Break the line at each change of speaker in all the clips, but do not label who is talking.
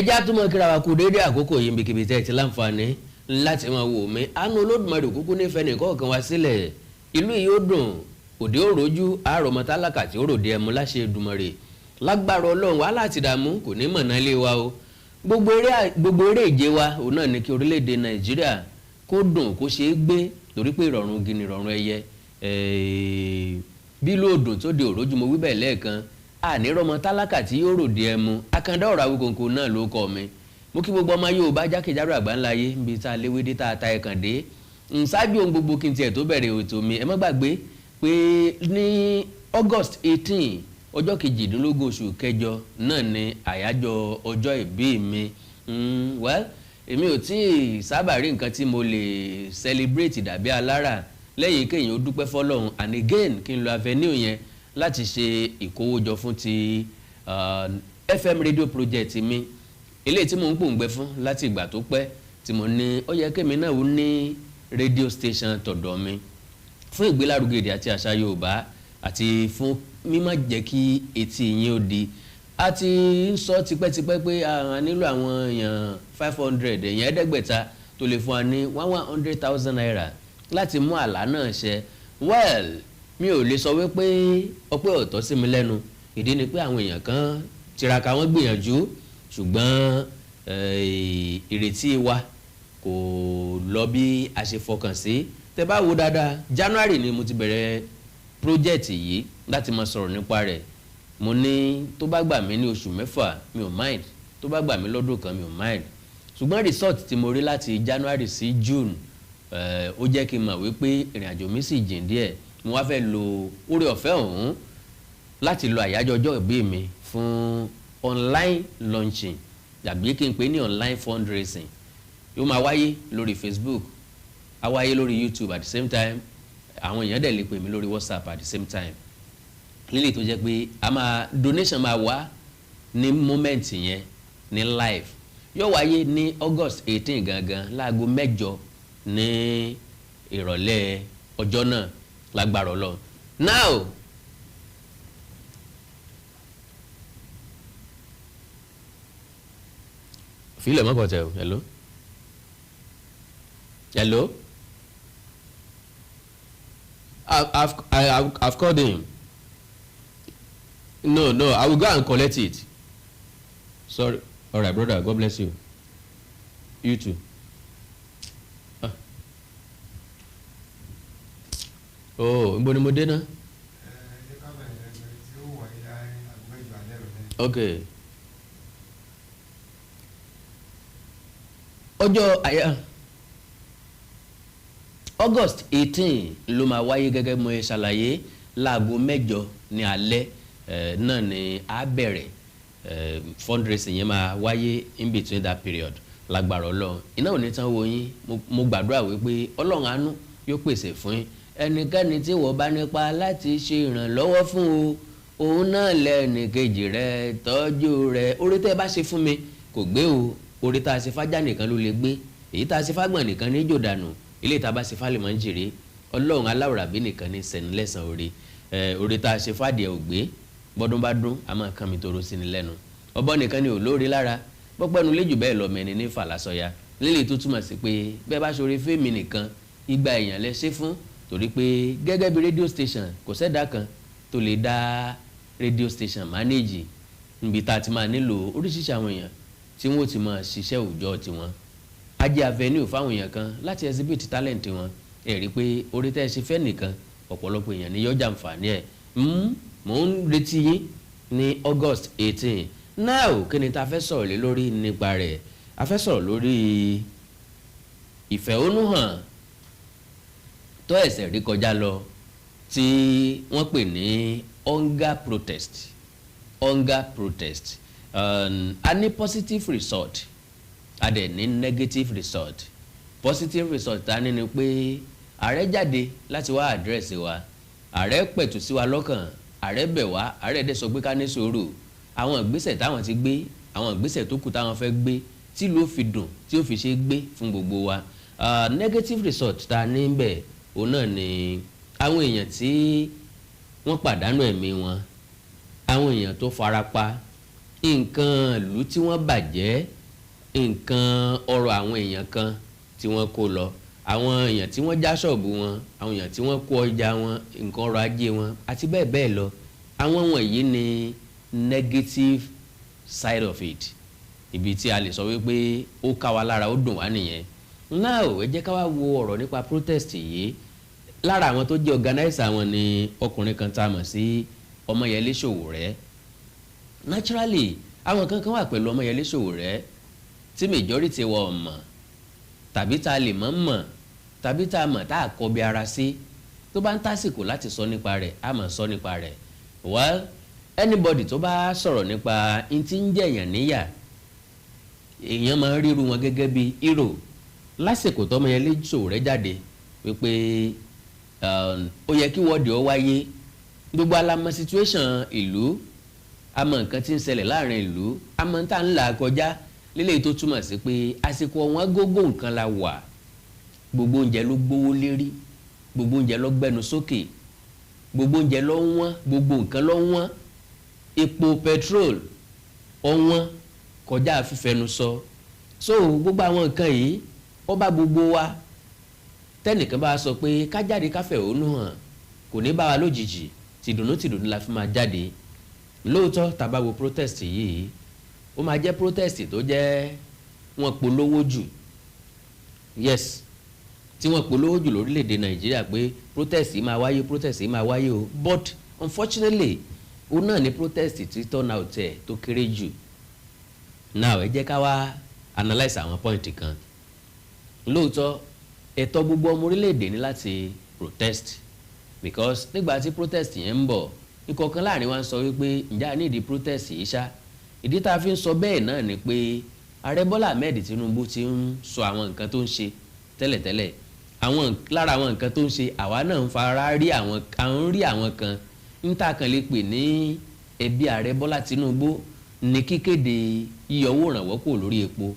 Ẹjẹ́ àtúmọ̀ kíra wa kú déédéé àkókò yìí, níbikíbi tẹ́ ẹ ti láǹfààní láti máa wò mí. Àánú Olódùmarè kúkú nífẹ̀ẹ́ nìkọ̀ọ̀kan wá sílẹ̀. Ìlú yìí ó dùn, òde ó rojú, àárọ̀ tálákà tí ó ròde ẹmu láṣẹ Èdùmàrè. Lágbára Ọlọ́run, wàhálà àti ìdààmú kò ní mọ̀nà ilé wa o. Gbogbo eré ìje wa òun náà ní kí orílẹ̀-èdè Nàìjíríà kó dùn, kó ṣeé gbé, torí pé ìrọ̀rùn gini ìrọ̀rùn ẹyẹ. Bí lóòdùn tó di òrójú, mo wí bẹ́ẹ̀ lẹ́ẹ̀kan, àní rọmọ tálákà tí yóò ròde ẹmu. Akandá ọ̀rọ̀ Awíkonko náà ló kọ́ mi. Mo kí gbogbo ọmọ Yorùbá jákèjádò àgbáńlá ayé, níbi tá a léwédé tá a ta ẹ̀kàn dé. Ṣáájú ohun gbogbo, kí n tiẹ̀ tó bẹ̀rẹ̀ ètò mi, ẹ má gbàgbé pé ní August 18, ọjọ́ 18 oṣù kẹjọ náà ni àyájọ́ ọjọ́ ìbí mi. Well, èmi ò tí ì sábà rí nǹkan tí mo lè celebrate dàbí alára lẹ́yìn kéèyàn ó dúpẹ́ fọlọ́run, and again kí n lo avenue yẹn láti ṣe ìkówójọ fún ti FM radio project mi, eléyìí tí mò ń pòǹgbẹ fún láti ìgbà tó pẹ́, tí mo ní ó yẹ kémi náà ó ní radio station tọ̀dọ̀ mi fún ìgbélárugẹ èdè àti àṣà Yorùbá, àti fún mímọ́ jẹ́ kí etí yín ó di. A ti ń sọ tipẹ́tipẹ́ pé a nílò àwọn èèyàn 500, èèyàn 500 tó lè fún wa ní 100,000 naira láti mú àlá náà ṣẹ. Well, mi ò lè sọ wípé ọpẹ́ ọ̀tọ̀ sí mi lẹ́nu. Ìdí ni pé àwọn èèyàn kan tiraka, wọ́n gbìyànjú, ṣùgbọ́n ìrètí wa kò lọ bí a ṣe fọkàn sí. Tẹ́ bá wo dáadáa, January ni mo ti bẹ̀rẹ̀ project yìí láti máa sọ̀rọ̀ nípa rẹ̀. Mo ní tó bá gbà mí ní oṣù 6, mi ò mind, tó bá gbà mí lọ́dún kan, mi ò mind. Ṣùgbọ́n result tí mo rí láti January sí June, ó jẹ́ kí n mọ̀ wípé ìrìn àjò mi sì jìn díẹ̀. Mo wá fẹ́ lo oore ọ̀fẹ́ ọ̀hún láti lo àyájọ́ ọjọ́ ìbí mi fún online launching, tàbí kí n pè ní online fundraising. Yóò máa wáyé lórí Facebook, á wáyé lórí YouTube at the same time. Àwọn èèyàn dẹ̀ lè pè mí lórí WhatsApp at the same time, lílè tó jẹ́ pé a máa donation máa wá ní moment yẹn ní live. Yóò wáyé ní August 18 gangan, láago 8 ní ìrọ̀lẹ́ ọjọ́ náà, lágbára Ọlọ́run. Now, fílẹ̀ mọ́kàntẹ́ o. Hello, hello. I've called him. No, I will go and collect it. Sorry. All right, brother, God bless you. You too. Ah. Oh, nbo ni mo dé náà?
Ẹ jẹ́ ká bẹ̀rẹ̀ ẹgbẹ́ tí ó wáyé láago 8 alẹ́ rẹ̀.
Okay. Ọjọ́ àyà August 18 ló máa wáyé, gẹ́gẹ́ bí mo ṣe ṣàlàyé, láago 8 ní alẹ́ náà ni a bẹ̀rẹ̀. Fundraising yẹn máa wáyé in between that period, lágbára Ọlọ́run. Iná ò ní tán wo yín. Mo gbàdúrà wípé Ọlọ́run àánú yóò pèsè fún yín. Ẹnikẹ́ni tí wọ́n bá nípa láti ṣe ìrànlọ́wọ́ fún o, òun náà lẹ́nìkejì rẹ tọ́jú rẹ. Orí tẹ́ ẹ bá ṣe fún mi kò gbé o. Orí tá a ṣe fájà nìkan ló lè gbé, èyí tá a ṣe fágbọ̀n nìkan ní jò dànù, ilé tá a bá ṣe fálẹ̀ máa ń jèrè. Ọlọ́run aláwòrábí nìkan ní sẹ́ni orí ẹ. Orí tá a ṣe fàdìẹ ò gbé, bọ́dún bá dún, a máa kàn mí toro sí ni lẹ́nu. Ọbọ̀ nìkan ni ò lóore lára, bọ́pẹ́nu léjù bẹ́ẹ̀ lọ mẹ́ni ní fàlàsọ̀yà lílè, tó túmọ̀ sí pé bẹ́ẹ̀ bá ṣoore fẹ́mi nìkan, igba èèyàn lẹ ṣe fún, torí pé gẹ́gẹ́ bí radio station, kò sẹ́dá kan tó lè dá radio station manage, níbi tá a ti máa nílò oríṣiríṣi àwọn èèyàn tí wọ́n ti máa ṣiṣẹ́ òòjọ́ tiwọn. Ajé avenue fáwọn èèyàn kan láti exhibit talent wọn. Ẹ rí i pé orí tẹ́ ẹ ṣe fẹ́ nìkan, ọ̀pọ̀lọpọ̀ èèyàn ní yọjà àǹfààní ẹ̀. Mò ń retí yín ní August 18. Now, kí ni ta fẹ́ sọ̀rọ̀ lé lórí nípa rẹ̀? A fẹ́ sọ̀rọ̀ lórí ìfẹ̀hónúhàn tó ẹ̀sẹ̀ rí kọjá lọ tí wọ́n pè ní hunger protest. Hunger protest, a ní positive result, a dẹ̀ ní negative result. Positive result ta ní ni pé ààrẹ jáde láti wá address wa, ààrẹ pẹ̀tù sí wa lọ́kàn, ààrẹ bẹ̀ wá, ààrẹ dẹ̀ sọ pé ká ní sùúrù, àwọn ìgbésẹ̀ táwọn ti gbé, àwọn ìgbésẹ̀ tó kù táwọn fẹ́ gbé tí ló fi dùn, tí ó fi ṣe gbé fún gbogbo wa. Negative result ta ní bẹ̀, òun náà ni àwọn èèyàn tí wọ́n pàdánù ẹ̀mí wọn, àwọn èèyàn tó farapa. Nǹkan ìlú tí wọ́n bàjẹ́, nǹkan ọrọ̀ àwọn èèyàn kan tí wọ́n kó lọ, àwọn èèyàn tí wọ́n já ṣọ́ọ̀bù wọn, àwọn èèyàn tí wọ́n kó ọjà wọn, nǹkan ọrọ̀ ajé wọn àti bẹ́ẹ̀ bẹ́ẹ̀ lọ. Àwọn wọ̀nyí ni negative side of it, ibi tí a lè sọ wípé ó ká wa lára, ó dùn wá nìyẹn. Now, ẹ jẹ́ ká wá wo ọ̀rọ̀ nípa protest yìí. Lára àwọn tó jẹ́ organizer wọn ni ọkùnrin kan tá a mọ̀ sí Ọmọyẹlé Sowore. Naturally, àwọn kan kan wà pẹ̀lú Ọmọyẹlé Sowore tí majority wa ò mọ̀, tàbí tá a lè mọ̀ mọ̀, tàbí tá a mọ̀ tá a kọbi ara sí. Tó bá ń tásìkò láti sọ nípa rẹ̀, a mọ̀ sọ nípa rẹ̀. Well, anybody tó bá sọ̀rọ̀ nípa n tí ń jẹ̀yàn níyà, èèyàn máa ń ríru wọn gẹ́gẹ́ bí hero. Lásìkò tọ́mọyẹlé Sowore jáde wípé ó yẹ kí wọ́ọ̀dì ó wáyé, gbogbo alamọ situation ìlú, àmọ́ nǹkan tí ń ṣẹlẹ̀ láàrin ìlú, àmọ́ tá ń là kọjá lílẹ̀, tó túmọ̀ sí pé àsìkò ọ̀wọ́n gógó nǹkan la wà. Gbogbo oúnjẹ ló gbówó lérí, gbogbo oúnjẹ ló gbẹnu sókè, gbogbo oúnjẹ ló wọ́n, gbogbo nǹkan ló wọ́n. Epo petrol ọ̀wọ́n kọjá fífẹnu sọ. So gbogbo àwọn nǹkan yìí, ó bá gbogbo wa. Tẹnìkan bá sọ pé ká jáde, ká fẹ̀hónú hàn, kò ní bá wa lójijì. Tìdùnnú tìdùnnú la fi máa jáde. Lóòótọ́, tá bá wo protest yìí, ó máa jẹ́ protest tó jẹ́ wọ́n polówó jù, yes, tí wọ́n polówó jù lórílẹ̀‐èdè Nàìjíríà pé protest yìí máa wáyé, protest yìí máa wáyé o. But unfortunately, òun náà ní protest tí turn out ẹ̀ tó kéré jù. Now, ẹ jẹ́ ká wá analyse àwọn point kan. Lóòótọ́, ẹ̀tọ́ gbogbo ọmọ orílẹ̀-èdè ní láti protest, because nígbà tí protest yẹn ń bọ̀, ìkọ̀ọ̀kan láàrin wa ń sọ wípé, ǹjẹ́ a ní ìdí protest yìí ṣá? Ìdí tá a fi ń sọ bẹ́ẹ̀ náà ni pé Ààrẹ Bọ́lá Ahmed Tinubu ti ń sọ àwọn nǹkan tó ń ṣe tẹ́lẹ̀tẹ́lẹ̀. Àwọn lára àwọn nǹkan tó ń ṣe, àwa náà ń fara rí àwọn, à ń rí àwọn kan ń tà kan lè pè ní ẹbí Ààrẹ Bọ́lá Tinubu ní kíkéde yíyọ owó ìrànwọ́ kúrò lórí epo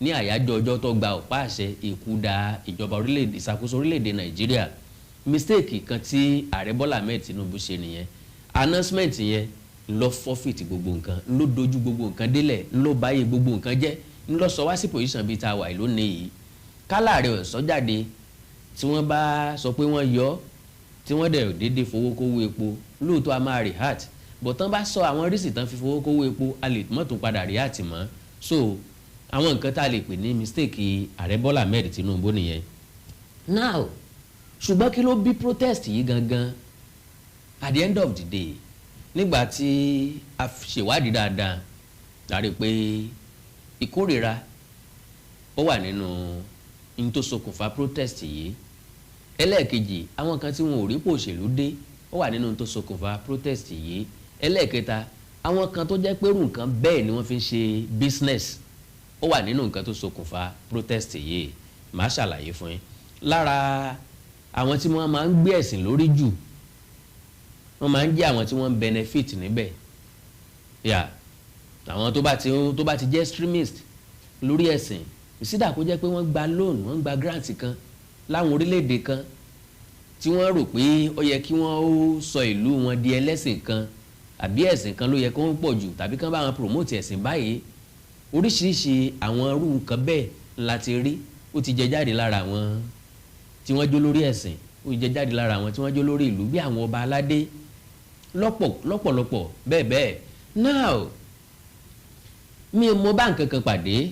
ní àyájọ́ ọjọ́ tó gba ọ̀pá àṣẹ ìkúdà ìjọba orílẹ̀-èdè, ìṣàkóso orílẹ̀-èdè Nàìjíríà. Mistake kan tí Ààrẹ Bọ́lá Ahmed Tinubu ṣe nìyẹn. Announcement yẹn ló forfeit gbogbo nǹkan, ló dojú gbogbo nǹkan délẹ̀, ló báyé gbogbo nǹkan jẹ́, ló sọ wá sí position bíi tá a wà lónìí yìí. Kálá rẹ̀ ọ̀sọ́ jáde, tí wọ́n bá sọ pé wọ́n yọ, tí wọ́n dẹ̀ déédéé fowó kówó epo, lóòótọ́ a máa react, but tán bá sọ àwọn reason tán fi fowó kówó epo, a lè mọ̀ tún padà react mọ́. So àwọn nǹkan tá a lè pè ní mistake Ààrẹ Bọ́lá Ahmed Tinubu nìyẹn. Now, ṣùgbọ́n kí ló bí protest yìí gangan at the end of the day? Nígbà tí a ṣèwádìí dáadáa, la rí i pé ìkórìíra ó wà nínú n tó ṣokùnfà protest yìí. Ẹlẹ́ẹ̀kejì, àwọn kan tí wọn ò rí pò òṣèlú dé, ó wà nínú tó ṣokùnfà protest yìí. Ẹlẹ́ẹ̀kẹta, àwọn kan tó jẹ́ pé irú nǹkan bẹ́ẹ̀ ni wọ́n fi ń ṣe business, ó wà nínú nǹkan tó ṣokùnfà protest yìí. Màá ṣàlàyé fún yín. Lára àwọn tí wọ́n máa ń gbé ẹ̀sìn lórí jù, wọ́n máa ń jẹ́ àwọn tí wọ́n ń benefit níbẹ̀ yà. Àwọn tó bá ti jẹ́ extremist lórí ẹ̀sìn, ìsídà kó jẹ́ pé wọ́n gba loan, wọ́n gba grant kan láwọn orílẹ̀-èdè kan tí wọ́n rò pé ó yẹ kí wọ́n ó sọ ìlú wọn di ẹlẹ́sìn kan, àbí ẹ̀sìn kan ló yẹ kó ń pọ̀ jù, tàbí kán bá wọn promote ẹ̀sìn báyìí. Oríṣiríṣi àwọn irú nǹkan bẹ́ẹ̀ la ti rí. Ó ti jẹ jáde lára àwọn tí wọ́n jó lórí ẹ̀sìn, ó ti jẹ jáde lára àwọn tí wọ́n jó lórí ìlú, bí àwọn ọba aládé lọ́pọ̀ lọ́pọ̀lọpọ̀ bẹ́ẹ̀ bẹ́ẹ̀. Now, mi ò mọ bá nǹkan kan pàdé.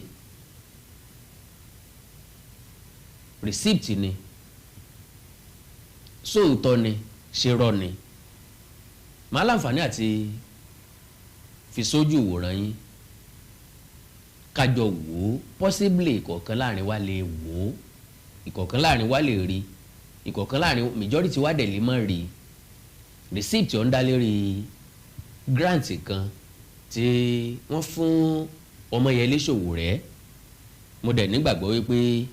Receipt ni, sóòótọ́ ni, ṣe rọ́ ni, màá láǹfààní àti fi sójú ìwòran yín, kájọ wò ó. Possibly, ìkọ̀ọ̀kan láàrin wa lè wò ó, ìkọ̀ọ̀kan láàrin wa lè rí, ìkọ̀ọ̀kan láàrin majority wa dẹ̀ lè má rí. Receipt ọ̀hún dá lérí grant kan tí wọ́n fún Ọmọyẹlé Sowore. Mo dẹ̀ nígbàgbọ́ wípé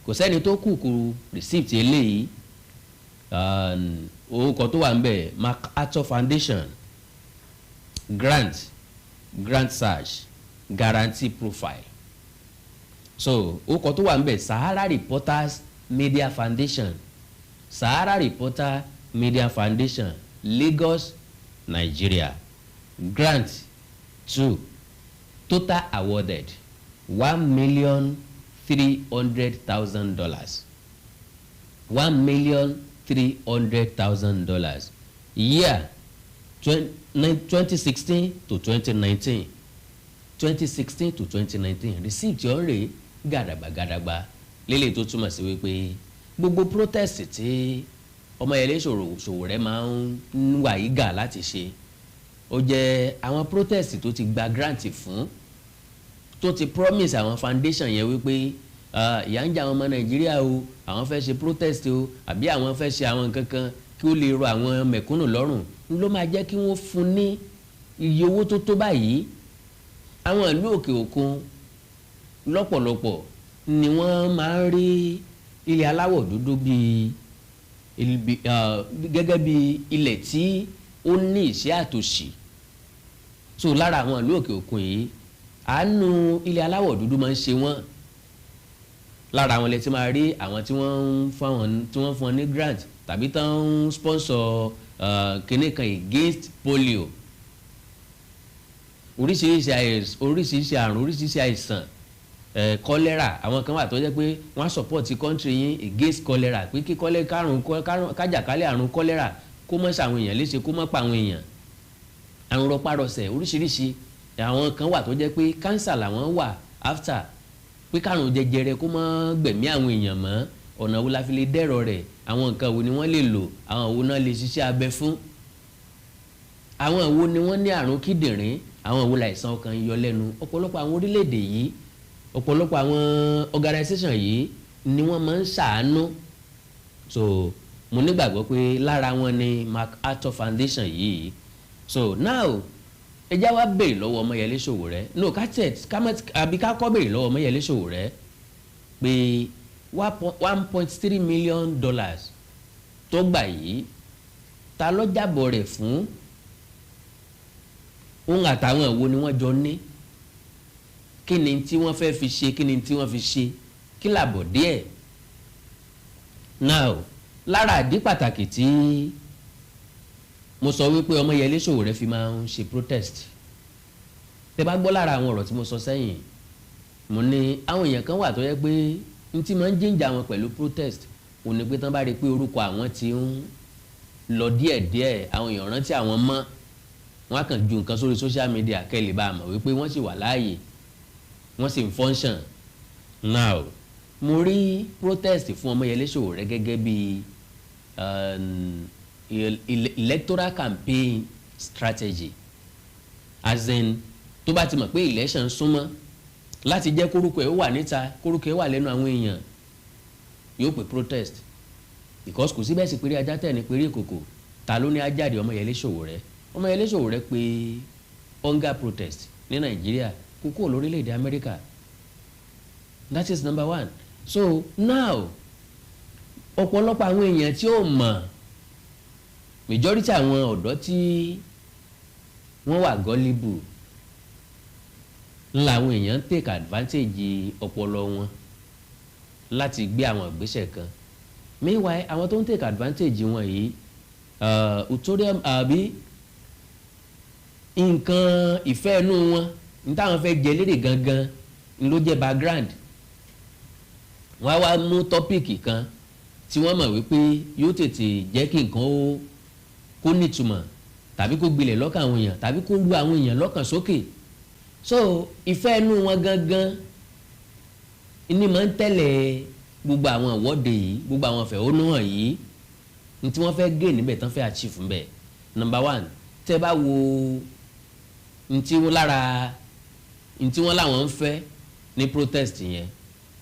kò sẹ́ni tó kúkú receipt eléyìí. Orúkọ tó wà ń bẹ̀, MacArthur Foundation grant, grant search, guarantee profile. So orúkọ tó wà ń bẹ̀, Sahara Reporters Media Foundation, Sahara Reporter Media Foundation, Lagos, Nigeria, grant 2. Total awarded, $1,300,000, $1,300,000. Year, 2016 to 2019, 2016 to 2019. Receipt ọ̀rẹ́ gàdàgbà gàdàgbà lélẹ̀, tó túmọ̀ sí wípé gbogbo protest tí Ọmọyẹlé Sowore máa ń wà eager láti ṣe, ó jẹ́ àwọn protest tó ti gba grant fún, tó ti promise àwọn foundation yẹn wípé ìyà ń jẹ àwọn ọmọ Nàìjíríà o, àwọn fẹ́ ṣe protest o, àbí àwọn fẹ́ ṣe àwọn nǹkan kan kí ó lè rọ àwọn mẹ̀kúnnù lọ́rùn, ló máa jẹ́ kí wọ́n fún ní iye owó tó tó báyìí. Àwọn ìlú òkè òkun lọ́pọ̀lọpọ̀ ni wọ́n máa ń rí ilẹ̀ aláwọ̀ dúdú bíi gẹ́gẹ́ bí ilẹ̀ tí ó ní ìṣẹ́ àtòṣì. So lára àwọn ìlú òkè òkun yìí, àánú ilẹ̀ aláwọ̀ dúdú máa ń ṣe wọ́n. Lára àwọn ilẹ̀ tí máa rí àwọn tí wọ́n ń fún àwọn tí wọ́n fún wọn ní grant tàbí tán ń sponsor kinní kan against polio, oríṣiríṣi oríṣiríṣi àrùn, oríṣiríṣi àìsàn, cholera. Àwọn kan wà tó jẹ́ pé wọ́n á support country yín against cholera, pé kí kárùn kájàkálẹ̀ àrùn cholera kó má ṣàwọn èèyàn léṣe, kó má pa àwọn èèyàn, àrùn rọpárọsẹ̀ oríṣiríṣi. Àwọn kan wà tó jẹ́ pé cancer làwọn wà after, pé kárùn jẹjẹrẹ kó má gbẹ̀mí àwọn èèyàn mọ́, ọ̀nà wo la fi lè dẹ́rọ̀ rẹ̀, àwọn nǹkan wo ni wọ́n lè lò, àwọn wo náà lè ṣiṣẹ́ abẹ fún, àwọn wo ni wọ́n ní àrùn kíndìnrín, àwọn wo làìsàn ọkàn yọ lẹ́nu. Ọ̀pọ̀lọpọ̀ àwọn orílẹ̀-èdè yìí, ọ̀pọ̀lọpọ̀ àwọn organisation yìí ni wọ́n máa ń ṣàánú. So mo nígbàgbọ́ pé lára wọn ni MacArthur Foundation yìí. So now, ẹ já wá béèrè lọ́wọ́ Ọmọyẹlé Sowore, no, ká tẹ̀ àbí ká kọ́ béèrè lọ́wọ́ Ọmọyẹlé Sowore pé $1.3 million tó gbà yìí, ta ló jábọ̀ rẹ̀ fún? Òun àtàwọn wo ni wọ́n jọ ní? Kí ni tí wọ́n fẹ́ fi ṣe? Kí ni tí wọ́n fi ṣe? Kí làbọ̀ díẹ̀? Now, lára àdí pàtàkì tí mo sọ wípé Ọmọyẹlé Sowore fi máa ń ṣe protest, tẹ́ bá gbọ́ lára àwọn ọ̀rọ̀ tí mo sọ sẹ́yìn, mo ní àwọn èèyàn kan wà tó yẹ pé n tí máa ń jíǹjà wọn pẹ̀lú protest ò ní pé tán bá rí i pé orúkọ àwọn ti ń lọ díẹ̀díẹ̀, àwọn èèyàn rántí àwọn mọ́, wọ́n á kàn ju nǹkan sórí social media kẹ́ lè bá a mọ̀ wípé wọ́n sì wà láàyè, wọ́n sì ń function. Now, mo rí protest fún Ọmọyẹlé Sowore gẹ́gẹ́ bí electoral campaign strategy, as in tó bá ti mọ̀ pé election súnmọ́, láti jẹ́ kórúkọ ẹ̀ ó wà níta, kórúkọ ẹ̀ wà lẹ́nu àwọn èèyàn, yóò pè protest, because kò sí bẹ́ẹ̀ sì péré ajá tẹ̀ ní péré ìkòkò. Ta ló ní ajáde? Ọmọyẹlé Sowore. Ọmọyẹlé Sowore pé hunger protest ní Nàìjíríà, kó kúrò lórílẹ̀‐èdè Amẹ́ríkà. That is number one. So now, ọ̀pọ̀lọpọ̀ àwọn èèyàn tí ó mọ̀, majority àwọn ọ̀dọ́ tí wọ́n wà gullible ńlá, àwọn èèyàn ń take advantage ọpọlọ wọn láti gbé àwọn ìgbésẹ̀ kan. Meanwhile, àwọn tó ń take advantage wọn yìí, ulterior àbí nǹkan ìfẹ́ inú wọn ní táwọn fẹ́ jẹ lérè gangan ló jẹ́ background. Wọ́n á wá mú topic kan tí wọ́n mọ̀ wípé yóò tètè jẹ́ kí nǹkan ó kó nítumọ̀, tàbí kó gbilẹ̀ lọ́kàn àwọn èèyàn, tàbí kó ru àwọn èèyàn lọ́kàn sókè. So ìfẹ́ inú wọn gangan ní máa ń tẹ̀lé gbogbo àwọn ìwọ́de yìí, gbogbo àwọn ìfẹ̀hónúhàn yìí, ní tí wọ́n fẹ́ gain níbẹ̀, tán fẹ́ achieve níbẹ̀. Number one, tẹ́ bá wo ntí wọ́n lára ntí wọ́n láwọn ń fẹ́ ní protest yẹn,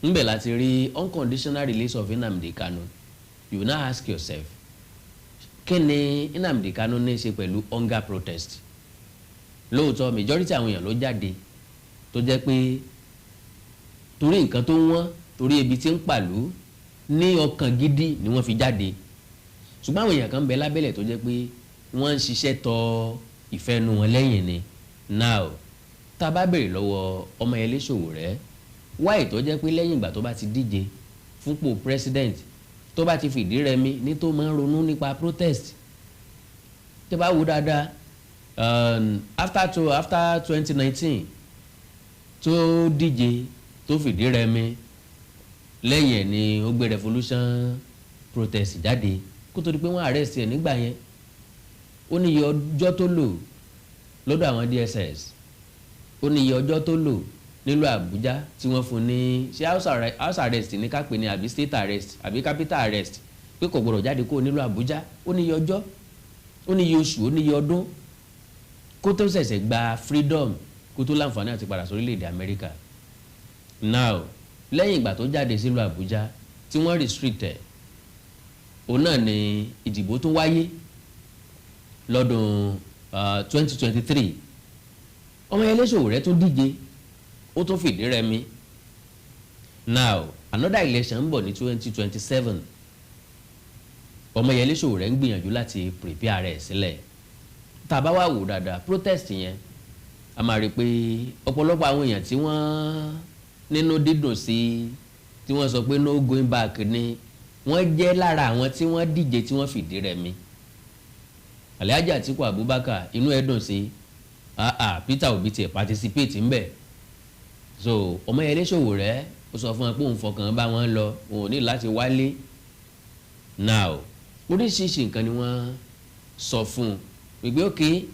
ńbẹ̀ láti rí unconditional release of Nnamdi Kanu. You now ask yourself, kí ni Nnamdi Kanu ní í ṣe pẹ̀lú hunger protest? Lóòótọ́, majority àwọn èèyàn ló jáde tó jẹ́ pé torí nǹkan tó wọ́n, torí ebi tí ń pàlú, ní ọkàn gidi ni wọ́n fi jáde. Ṣùgbọ́n àwọn èèyàn kan ń bẹ lábẹ́lẹ̀ tó jẹ́ pé wọ́n ń ṣiṣẹ́ tọ ìfẹ́ nu wọn lẹ́yìn ni. Now, tá a bá béèrè lọ́wọ́ Ọmọyẹlé Sowore wáyé tó jẹ́ pé lẹ́yìn ìgbà tó bá ti díje fúnpò president, tó bá ti fìdí rẹmi ní, tó máa ń ronú nípa protest, tó bá wò dáadáa, after 2019. Tó díje, tó fìdí rẹmi, lẹ́yìn ẹ̀ ni ó gbé revolution protest jáde kó tó di pé wọ́n arrest ẹ̀ nígbà yẹn. Ó ní iye ọjọ́ tó lò lọ́dọ̀ àwọn DSS, ó ní iye ọjọ́ tó lò nílùú Àbújá tí wọ́n fún ní, ṣé house arrest ní ká pè ní, àbí state arrest, àbí capital arrest, pé kò gbọdọ̀ jáde kó nílùú Àbújá. Ó ní iye ọjọ́, ó ní iye oṣù, ó ní iye ọdún kó tó ṣẹ̀ṣẹ̀ gba freedom, kó tó láǹfààní àti padà sórílẹ̀-èdè Amẹ́ríkà. Now, lẹ́yìn ìgbà tó jáde sílùú Àbújá tí wọ́n restrict ẹ̀, òun náà ni ìdìbò tún wáyé lọ́dún 2023. Ọmọyẹlé Sowore tún díje, ó tún fìdí rẹmi. Now, another election ń bọ̀ ní 2027. Ọmọyẹlé Sowore ń gbìyànjú láti prepare rẹ̀ sílẹ̀. Tá a bá wà wò dáadáa protest yẹn, a máa rí i pé ọ̀pọ̀lọpọ̀ àwọn èèyàn tí wọ́n nínú dídùn sí, tí wọ́n sọ pé no going back ni, wọ́n jẹ́ lára àwọn tí wọ́n díje tí wọ́n fìdí rẹmi. Alhaji Atiku Abubakar, inú ẹ̀ dùn sí. Ah ah, Peter Obi tiẹ̀ participate ńbẹ̀. So Ọmọyẹlé Sowore, ó sọ fún wọn pé òun fọkàn bá wọn lọ, òun ò ní láti wálé. Now, oríṣiríṣi nǹkan ni wọ́n sọ fún un wípé, okay,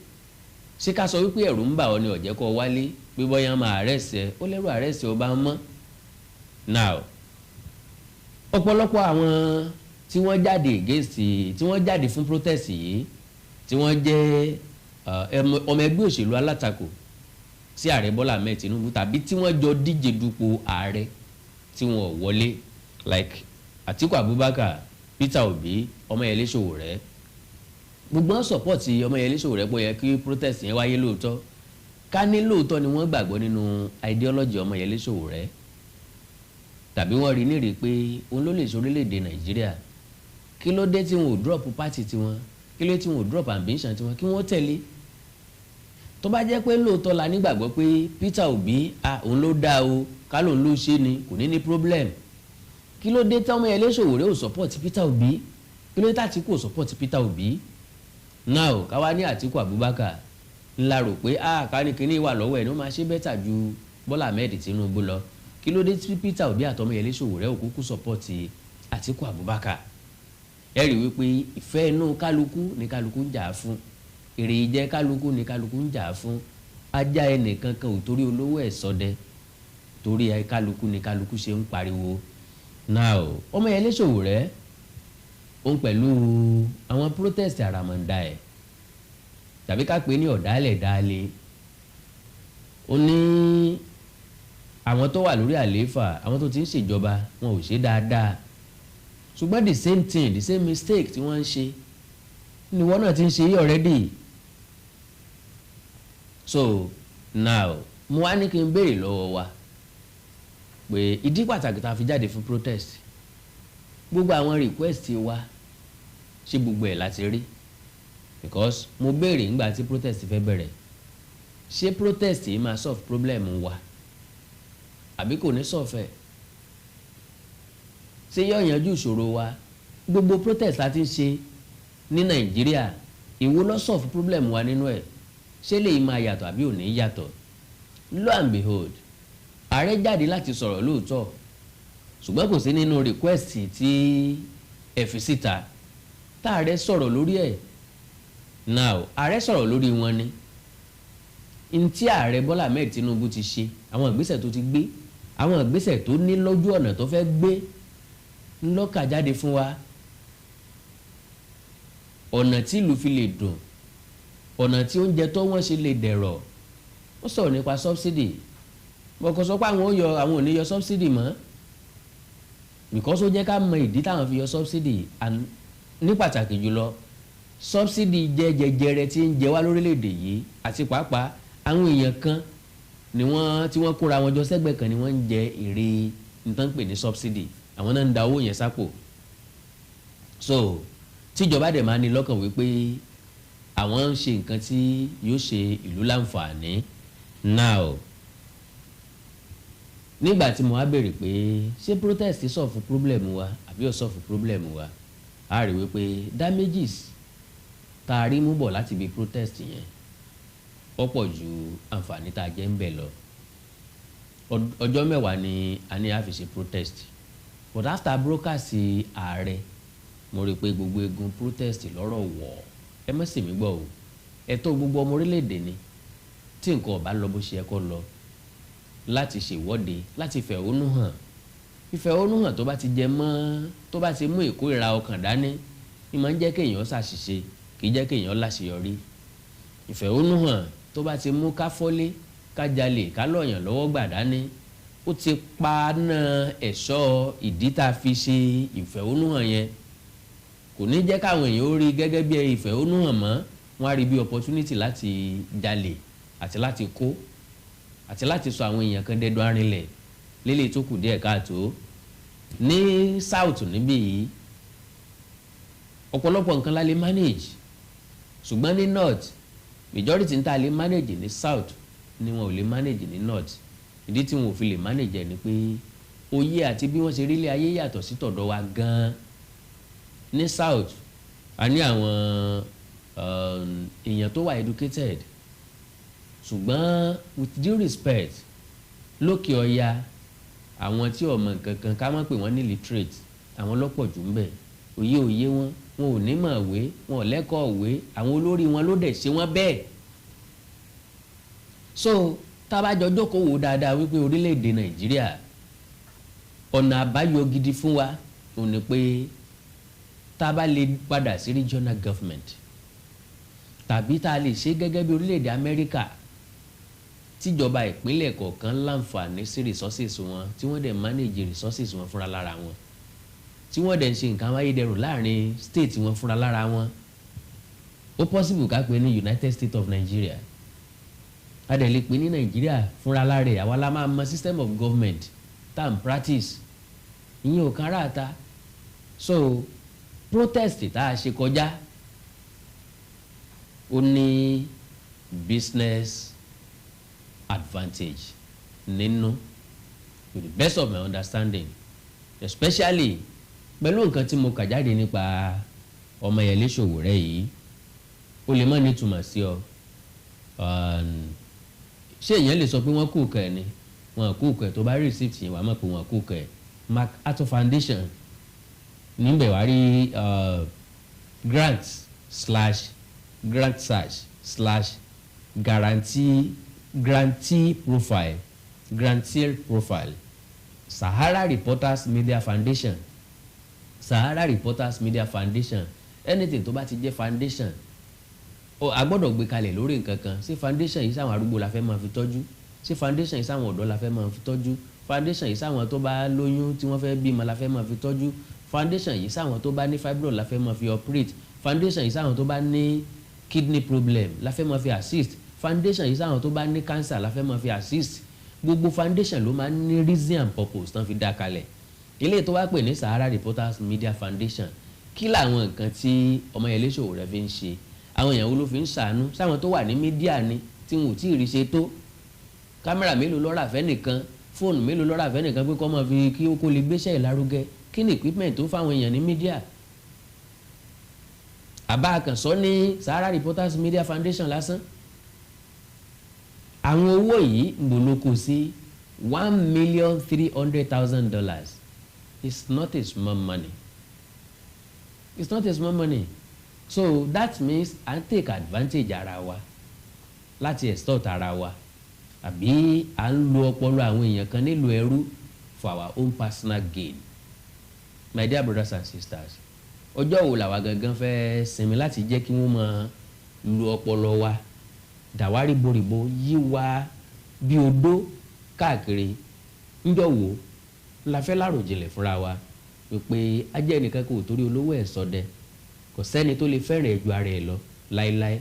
ṣé ká sọ wípé ẹ̀rù ń bà ọ́ ni ó jẹ́ kó wálé, pé bóyá máa arrest ẹ? Ó lẹ́rù arrest ọ bá ń mọ́. Now, ọ̀pọ̀lọpọ̀ àwọn tí wọ́n jáde against, tí wọ́n jáde fún protest yìí, tí wọ́n jẹ́ ọmọ ẹgbẹ́ òṣèlú alátakò sí ààrẹ Bọ́lá Ahmed Tinubu, tàbí tí wọ́n jọ díje dupò ààrẹ tí wọ́n wọlé, like Atiku Abubakar, Peter Obi, Ọmọyẹlé Sowore, gbogbo wọn support Ọmọyẹlé Sowore pé ó yẹ kí protest yẹn wáyé lóòótọ́. Ká ní lóòótọ́ ni wọ́n gbàgbọ́ nínú ideology Ọmọyẹlé Sowore, tàbí wọ́n rí nírìí pé òun ló lè ṣe orílẹ̀-èdè Nàìjíríà, kí ló dé tí wọn ò drop party tiwọn? Kí ló dé tí wọn ò drop ambition tiwọn kí wọ́n tẹ̀lé? Tó bá jẹ́ pé lóòótọ́ la nígbàgbọ́ pé Peter Obi, ah, òun ló dáa o, ká lóun ló ṣe ni, kò ní ní problem, kí ló dé tí Ọmọyẹlé Sowore ò support Peter Obi? Kí ló dé tí Àtíkù ò support Peter Obi? Now, káwá ní Àtíkù Abubakar ńlá rò pé, ah, ká ní kíní wà lọ́wọ́ ẹ̀ ní, ó máa ṣe better ju Bọ́lá Ahmed Tinubu lọ, kí ló dé tí Peter Obi àtọmọyẹlé Sowore ò kúkú support Àtíkù Abubakar? Ẹ rí wípé ìfẹ́ inú kálukú ní kálukú ń jà fún, èrè ìjẹ kálukú ní kálukú ń jà fún. Ajá ẹnìkan kan ò torí olówó ẹ̀ ṣọdẹ, torí ẹ kálukú ní kálukú ṣe ń pariwo. Now, Ọmọyẹlé Sowore, òun pẹ̀lú àwọn protest àràmọ̀ǹdà ẹ̀, tàbí ká pè é ní ọ̀dàlẹ̀ dáálé, ó ní àwọn tó wà lórí àlééfà, àwọn tó ti ń ṣèjọba, wọn ò ṣe dáadáa, ṣùgbọ́n the same thing, the same mistake tí wọ́n ń ṣe ni wọ́n náà ti ń ṣe yí already. So now, mo wá ní kí n béèrè lọ́wọ́ wa pé ìdí pàtàkì tá a fi jáde fún protest, gbogbo àwọn request wa, ṣé gbogbo ẹ̀ láti rí? Because mo béèrè nígbà tí protest fẹ́ bẹ̀rẹ̀, ṣé protest yìí máa solve problem wa àbí kò ní solve ẹ̀? Ṣé yóò yanjú ìṣòro wa? Gbogbo protest la ti ń ṣe ní Nàìjíríà, ìwo ló solve problem wa nínú ẹ̀? Ṣé lè máa yàtọ̀ àbí ò ní yàtọ̀? Lo and behold, ààrẹ jáde láti sọ̀rọ̀ lóòótọ́, ṣùgbọ́n kò sí nínú request tí ẹ fi síta táàrẹ sọ̀rọ̀ lórí ẹ̀. Now, ààrẹ sọ̀rọ̀ lórí wọn ni n tí ààrẹ Bọ́lá Ahmed Tinubu ti ṣe, àwọn ìgbésẹ̀ tó ti gbé, àwọn ìgbésẹ̀ tó ní lójú ọ̀nà tó fẹ́ gbé ńlọ́kà jáde fún wa, ọ̀nà tí ìlú fi lè dùn, ọ̀nà tí oúnjẹ tó wọ́n ṣe lè dẹ̀rọ̀. Ó sọ̀rọ̀ nípa subsidy, bọ́kọ sọ pé àwọn ò yọ, àwọn ò ní yọ subsidy mọ́, because ó jẹ́ ká mọ ìdí táwọn fi yọ subsidy, and ní pàtàkì jùlọ subsidy jẹ́ jẹjẹrẹ tí ń jẹ wá lórílẹ̀‐èdè yìí, àti pàápàá àwọn èèyàn kan ni wọ́n tí wọ́n kóra wọn jọ sẹ́gbẹ̀ẹ́ kan ni wọ́n ń jẹ èrè nǹkan pè ní subsidy. Àwọn náà ń da owó yẹn sápò. So tíjọba dẹ̀ máa ní lọ́kàn wípé àwọn ń ṣe nǹkan tí yóò ṣe ìlú láǹfààní. Now, nígbà tí mo wá béèrè pé ṣé protest solve problem wa àbí ò solve problem wa, a rí wípé damages tá a rí mú bọ̀ láti ibi protest yẹn, ó pọ̀ ju àǹfààní tá a jẹ́ ń bẹ̀ lọ. Ọjọ́ 10 ni a ní a fi ṣe protest, but after broadcast ààrẹ, mo rí i pé gbogbo egun protest lọ́rọ̀ wọ̀. Ẹ má sì mí gbọ́ o, ẹ̀tọ́ gbogbo ọmọ orílẹ̀-èdè ni tí nǹkan ò bá lọ bó ṣe yẹ kó lọ láti ṣèwọ́de, láti fẹ̀hónú hàn. Ìfẹ̀hónú hàn tó bá ti jẹ mọ́, tó bá ti mú ìkórìíra ọkàn dání ní, máa ń jẹ́ kéèyàn ṣàṣìṣe, kì í jẹ́ kéèyàn láṣeyọrí. Ìfẹ̀hónú hàn tó bá ti mú ká fọ́lé, ká jalè, ká lọ̀yàn lọ́wọ́ gbà dání, ó ti paná ẹ̀ṣọ́ ìdí tá a fi ṣe ìfẹ̀hónúhàn yẹn. Kò ní jẹ́ káwọn èèyàn ó rí gẹ́gẹ́ bí ìfẹ̀hónúhàn mọ́. Wọ́n á rí bí opportunity láti jalè àti láti kó àti láti sọ àwọn èèyàn kan dẹ́dọ̀ arinlẹ̀ lélẹ̀ tó kù díẹ̀ káàtó. Ní south níbí yìí, ọ̀pọ̀lọpọ̀ nǹkan la lè manage, ṣùgbọ́n ní north, majority ń ta lè manage ní south ni wọn ò lè manage ní north. Ìdí tí wọn ò fi lè manage ẹ̀ ni pé òye àti bí wọ́n ṣe rí ilé ayé yàtọ̀ sí tọ̀dọ̀ wa gan-an. Ní south, a ní àwọn èèyàn tó wà educated, ṣùgbọ́n with due respect, lókè ọya, àwọn tí ò mọ̀ nǹkan kan, ká má pè wọ́n ní illiterate, àwọn lọ́pọ̀ jù ń bẹ̀. Òye òye wọn, wọn ò ní mọ̀ wé, wọn ò lẹ́kọ̀ọ́ wé. Àwọn olórí wọn ló dẹ̀ ṣe wọ́n bẹ́ẹ̀. So tá a bá jọ jókòó wò dáadáa wípé orílẹ̀-èdè Nàìjíríà, ọ̀nà àbáyọ gidi fún wa ò ní pé tá a bá lè padà sí regional government, tàbí tá a lè ṣe gẹ́gẹ́ bí orílẹ̀-èdè Amẹ́ríkà, tíjọba ìpínlẹ̀ kọ̀ọ̀kan láǹfààní sí resources wọn, tí wọ́n dẹ̀ manage resources wọn fúnra lára wọn, tí wọ́n dẹ̀ ń ṣe nǹkan amáyédẹrùn láàrin state wọn fúnra lára wọn, ó possible ká pè ní United States of Nigeria. A dẹ̀ lè pè ní Nàìjíríà fúnra lára ẹ̀. Àwa la máa mọ system of government tá à ń practice. Ìyẹn ò kan ráàta. So protest tá a ṣe kọjá, ó ní business advantage nínú, to the best of my understanding, especially pẹ̀lú nǹkan tí mo kà jáde nípa Ọmọyẹlé Sowore yìí. Ó lè má nítumọ̀ sí ọ. Ṣé èèyàn lè sọ pé wọ́n kú kẹ̀ ni? Wọn kú kẹ̀. Tó bá rí receipt yẹn, wàá mọ̀ pé wọ́n kú kẹ̀. MacArthur Foundation níbẹ̀, wàá rí grant/grant search/guarantee, grantee profile, grantee profile, Sahara Reporters Media Foundation, Sahara Reporters Media Foundation. Anything tó bá ti jẹ́ foundation, ó a gbọ́dọ̀ gbé kalẹ̀ lórí nǹkan kan. Ṣé foundation yìí, sáwọn arúgbó la fẹ́ máa fi tọ́jú? Ṣé foundation yìí, sáwọn ọ̀dọ́ la fẹ́ máa fi tọ́jú? Foundation yìí, sáwọn tó bá lóyún tí wọ́n fẹ́ bímọ la fẹ́ máa fi tọ́jú? Foundation yìí, sáwọn tó bá ní fibroid la fẹ́ máa fi operate? Foundation yìí, sáwọn tó bá ní kidney problem la fẹ́ máa fi assist? Foundation yìí, sáwọn tó bá ní cancer la fẹ́ máa fi assist? Gbogbo foundation ló máa ń ní reason and purpose tán fi dá kalẹ̀. Ilé tó wá pè ní Sahara Reporters Media Foundation, kí làwọn nǹkan tí Ọmọyẹlé Sowore fi ń ṣe? Àwọn èèyàn wo ló fi ń ṣàánú? Sáwọn tó wà ní media ni tí wọn ò tí ì rí ṣe tó? Kámẹ́rà mélòó ló rà fẹ́nìkan? Fóònù mélòó ló rà fẹ́nìkan pé kó máa fi kí ó kó lè gbéṣẹ́ ìlárugẹ? Kí ni equipment tó fáwọn èèyàn ní media? Àbá àkànṣọ́ ní Sahara Reporters Media Foundation lásán, àwọn owó yìí ń bò ló kó sí. $1,300,000. It's not a small money, it's not a small money. So that means à ń take advantage ara wa láti extort ara wa, àbí à ń lo ọpọlọ àwọn èèyàn kan nílùú ẹrú for our own personal gain. My dear brothers and sisters, ọjọ́ wo làwa gangan fẹ́ sinmi láti jẹ́ kí wọ́n máa lo ọpọlọ wa dàwárí boríbo, yí wa bí odó káàkiri? Ńjọ́ wo la fẹ́ láròjinlẹ̀ fúnra wa wípé ajẹ́ ẹnìkan kò torí olówó ẹ̀ sọdẹ? Kò sẹ́ni tó lè fẹ́ràn ẹ̀ ju ara ẹ̀ lọ láéláé.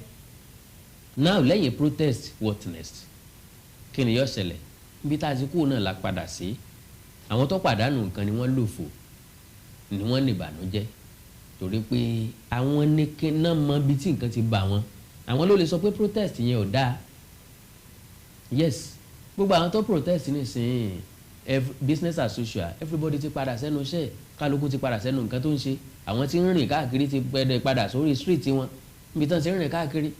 Now, lẹ́yìn protest, what next? Kí ni yóò ṣẹlẹ̀? Níbi tá a ti kú náà la padà sí. Àwọn tó pàdánù nǹkan ni wọ́n lòfò, ni wọ́n ní ìbànújẹ́, torí pé àwọn ní náà mọ ibi tí nǹkan ti bà wọ́n. Àwọn ló lè sọ pé protest yẹn ò dáa. Yes, gbogbo àwọn tó protest nísìnyí, business as usual, everybody ti padà sẹ́nu iṣẹ́, kálukú ti padà sẹ́nu nǹkan tó ń ṣe. Àwọn tí ń rìn káàkiri ti pẹ́ẹ́dẹ̀ padà sórí street wọn níbi tí wọ́n ti ń rìn káàkiri.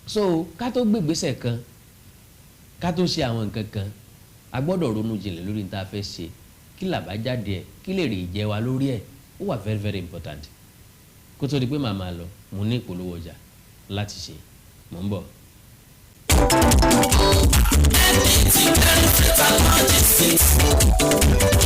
So ká tó gbégbèsè kan, ká tó ṣe àwọn nǹkan kan, A gbọ́dọ̀ ronú jinlẹ̀ lórí ní tá a fẹ́ ṣe, kí làbájáde ẹ̀, kí lè rè jẹ́ wa lórí ẹ̀. Ó wà very, very important. Kó tó di pé màá máa lọ, mo ní ìpolówó ọjà láti ṣe. Mò ń bọ̀.
MDT Freight and Logistics.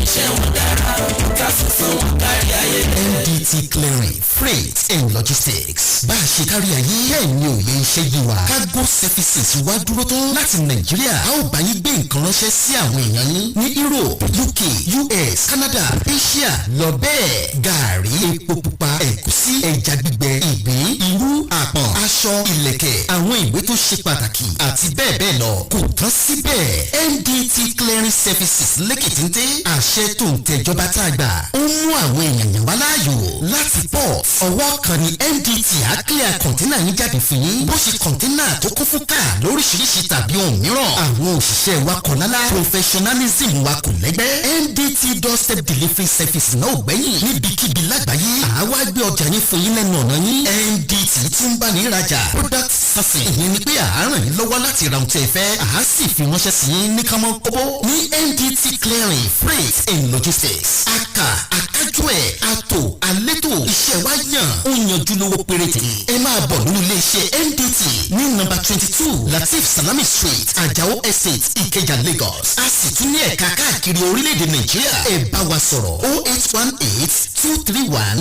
Iṣẹ́ wọn dára, ká sísan wọn kárí ayé.
MDT Clearing, Freight and Logistics. Bá a ṣe kárí ayé bẹ́ẹ̀ ni òye iṣẹ́ yé wa. Cargo services wá dúró tán láti Nàìjíríà. A ó bá yín gbé nǹkan ránṣẹ́ sí àwọn èèyàn yín ní Europe, UK, US, Canada, Asia lọ bẹ́ẹ̀. Gààrí, epo pupa, ẹ̀gúsí, ẹja gbígbẹ, ìgbín, irú, àpọ̀n, aṣọ, ìlẹ̀kẹ̀, àwọn ìwé tó ṣe pàtàkì àti bẹ́ẹ̀ bẹ́ẹ̀ lọ. Kò tán síbẹ̀, MDT Clearing Services lẹ́kìtìntì àṣẹ tó ń tẹ̀jọba tá a gbà, ó mú àwọn èèyàn yàn wá láàyò láti port. Ọwọ́ kan ní MDT á clear container yín jáde fún yín, bó ṣe container tó kún fún káà lóríṣiríṣi tàbí ohun mìíràn. Àwọn òṣìṣẹ́ wa kọ̀ lálá, professionalism wa kò lẹ́gbẹ́. MDT doorstep delivery service náà ò gbẹ́yìn. Níbikíbi lágbàáyé, àwa gbé ọjà yín fún yín lẹ́nu ọ̀nà yín. MDT tún bá ní rajà, product sourcing. Ìyẹn ni pé à á ràn yín lọ́wọ́ láti ra ohun tí ẹ fẹ́, à á sì fi ránṣẹ́ sí yín ní kánmọ́ kóbó. Ní MDT Clearing, Freight and Logistics, aka akájú ẹ̀, àtò àlétò, iṣẹ́ wa yàn, ó yanjú, lówó péréte. Ẹ máa bọ̀ nínú iléeṣẹ́ MDT ní nọ́mbà 22, Latif Salami Street, Ajao Estate, Ìkẹjà, Lagos. A sì tún ní ẹ̀ka káàkiri orílẹ̀-èdè Nàìjíríà. Ẹ bá wa sọ̀rọ̀